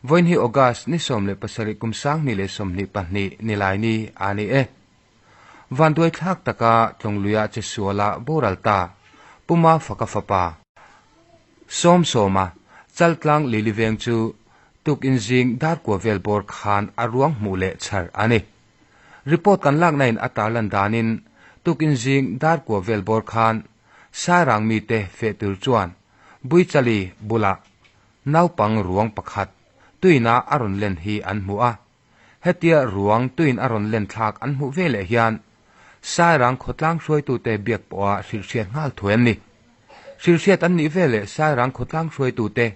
Vawiin hi August ni 17 kum 2022 Nilaini a ni e. Vanduai thlak taka Tlawngluia che suala boral ta Puma faka fapa Sawmsawma Chaltlang Lili veng chu tukin zing darkua vel bawr khan a ruang hmuh leh chhar a ni. Report kan lakna in a tarlan danin tukin zing darkua vel bawr khan Sairang mite feh tur chuan Buichali bulah naupang ruang pakhat tuina a rawn len hi an hmu a. Hetia ruang tuin a rawn len thlak an hmuh ve leh hian Sairang khawtlang hruaitute biak pawha hrilhhriat nghal thuai an ni. Hrilhhriat an nih ve leh Sairang khawtlang hruaitute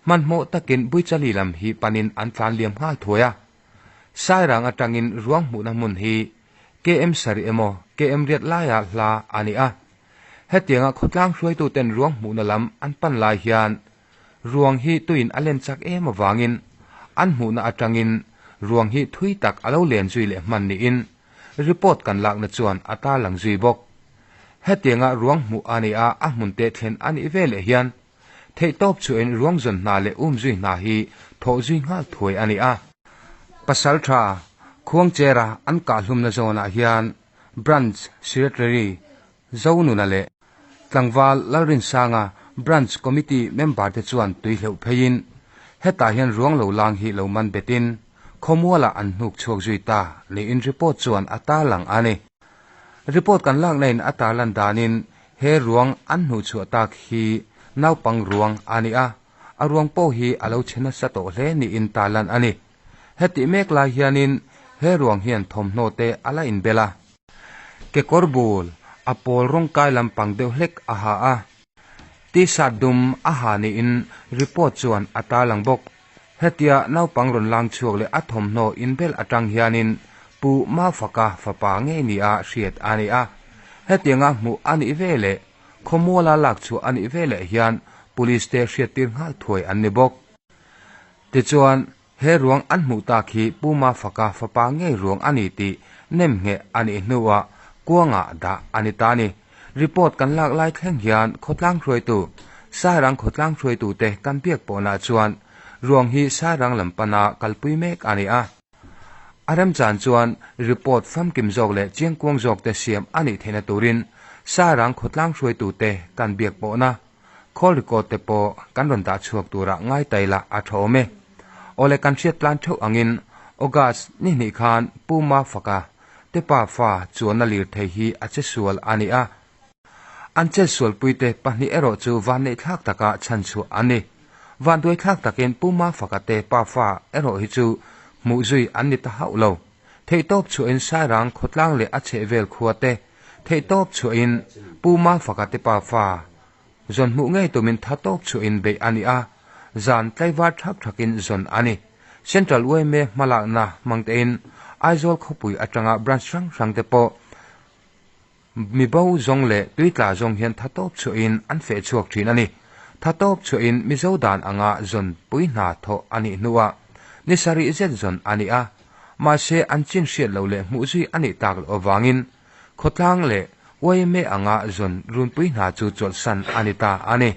hmanhmawh takin Buichali lam hi panin an tlan liam nghal thuai a. Sairang atangin ruang hmuhna hmun hi KM sarih emaw KM riat laia hla a ni a. Hetianga khawtlang hruaituten ruang hmuhna lam an pan lai hian Ruang hi tuin a len chak em avangin an hmuhna atangin ruang hi thui tak a lo len zui leh hman niin report kan lakna chuan a tarlang zui bawk. Hetianga ruang hmuh a nia a hmun te thlen a nih ve leh hian theihtawp chhuahin ruang zawn hna leh um zui hna hi thawh zui nghal thuai a ni a. Pasal tha Khuangchera an kahhlumna zawnah hian Branch Secretary Zonuna leh Tlangval Lalrinsanga Branch Committee member te chuan tui hleuh pheiin hetah hian ruang lo lang hi lo man betin khawmualah an hnuk chhuak zui ta niin report chuan a tarlang a ni. Report kan lakna in a tarlan danin he ruang an hnuh chhuah tak hi naupang ruang a ni a, a ruang pawh hi a lo chhe nasa tawh hle niin tarlan a ni. Hetih mek lai hianin he ruang hian thawmhnaw te a la inbel a. Kekawr bul a pawl rawng kai lampang deuh hlek a ha a, T-shirt dum a ha niin report chuan a tarlang bawk. Hetia naupang rawn lang chhuak leh a thawmhnaw inbel atang hianin Pu Mafaka fapa ngei nia hriat a ni a. Hetianga hmuh a nih ve leh khawmuala lak chhuah a nih ve leh hian Police te hriattir nghal thuai an ni bawk. Tichuan, He ruang an hmuh tak hi Pu Mafaka fapa ngei ruang a ni tih nem ngheh a nih hnuah kuangah dah a ni ta a ni. Report kan lak lai thleng hian khawtlang hruaitu, Sairang khawtlang hruaitute kan biak pawhnah chuan ruang hi Sairang lam pana kalpui mek a ni a. A remchan chuan report famkim zawk leh chiangkuang zawkte siam a nih theihna turin Sairang khawtlang hruaitute kan biak pawhna Call record te pawh kan rawn dah chhuak turah ngai tai lah a tha awm e. Awle kan hriat tlan theuh angin August ni hnih khan Pu Mafaka te pa fa chuanna lirthei hi a che sual a ni a. An chet sualpui te pahnih erawh chu vanneih thlak taka chhan chhuah an ni. Vanduai thlak takin Pu Mafaka te pa fa erawh hi chu hmuh zui an ni ta hauh lo. Theihtawp chhuahin Sairang khawtlang leh a chhehvel khua te Theihtawp chhuahin Pu Mafaka te pa fa zawn hmuh ngei tumin tha tawp chhuahin beih a ni a, zan tlaivar thak thakin zawn a ni. Central yma hmalakna hmang tein Aizawl khawpui atanga branch hrang hrang te pawh mi bo zawng leh tuitla zawng hian tha tawp chhuahin an feh chhuak thin a ni. Tha tawp chhuahin Mizo dan anga zawn pui hna thawh a nih hnuah ni sarih zet zawn a ni a, Mahse, an chin hriat loh leh hmuh zui a nih tak loh avangin khawtlang leh yma anga zawn runpui hna chu chawlhsan a ni ta a ni.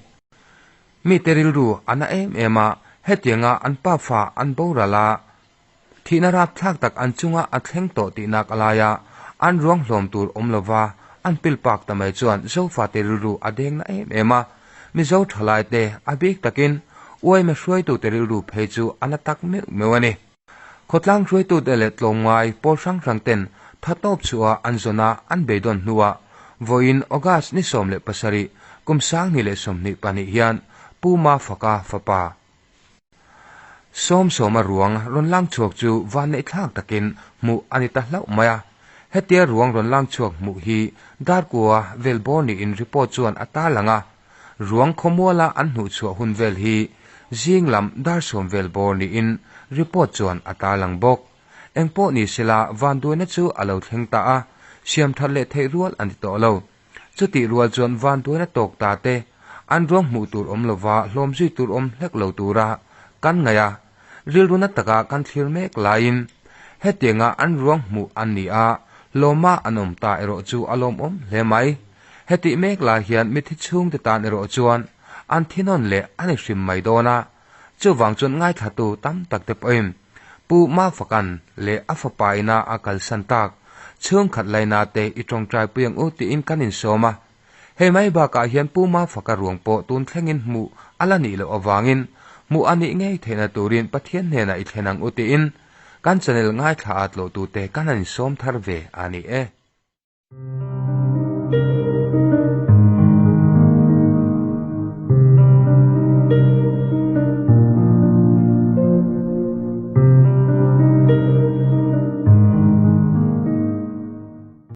Mite rilru a na em em a, hetianga an pa fa an boral a, thihna rapthlak tak an chunga a thleng tawh tihnak a lai a, an ruang hlawm tur awm lova an pil pak ta mai chuan Zofate rilru a deng na em em a, Mizo thalaite a bik takin yma hruaitute rilru phei chu a na tak meuh meuh a ni. Khawtlang hruaitute leh tlawmngai pawl hrang hrang ten tha tawp chhuah an zawn a an beidawn hnuah vawiin August ni 17 kum 2022 hian Pu Mafaka fapa Sawmsawma ruang rawn lang chhuak chu vanneih thlak takin hmuh a ni ta hlauh mai a. Hetia ruang rawn lang chhuak hmuh hi Darkua vel bawr niin report chuan a tarlang a. Ruang khawmuala an hnuhchhuah hun vel hi zing lam dar sawm vel bawr niin report chuan a tarlang bawk. Engpawh ni sela vanduaina chu a lo thleng ta a, siam that leh theih rual a ni tawh lo. Chutih rual chuan vanduaina tawk ta te an ruang hmuh tur awm lova hlawm zui tur awm hlek lo tura kan ngaih a, rilru na taka kan thlir mek laiin hetianga an ruang hmuh an ni a, hlawma an awm ta erawh chu a lawmawm hle mai. Hetih mek lai hian mithi chhungte tan erawh chuan an thinawn leh a ni hrim mai dawn a. Chuvang chuan ngaithlatu tam tak te pawhin Pu Mafaka'n leh a fapa ina a kalsan tak chhungkhat laina te i tawngtai pui ang u tiin kan insawm a. Hei mai bakah hian Pu Mafaka ruang pawh tun thlengin hmuh a la nih loh avangin hmuh a nih ngei theihna turin Pathian hnenah i thlen ang u tiin kan channel ngaithla at loh tute kan han insawm thar ve a ni e.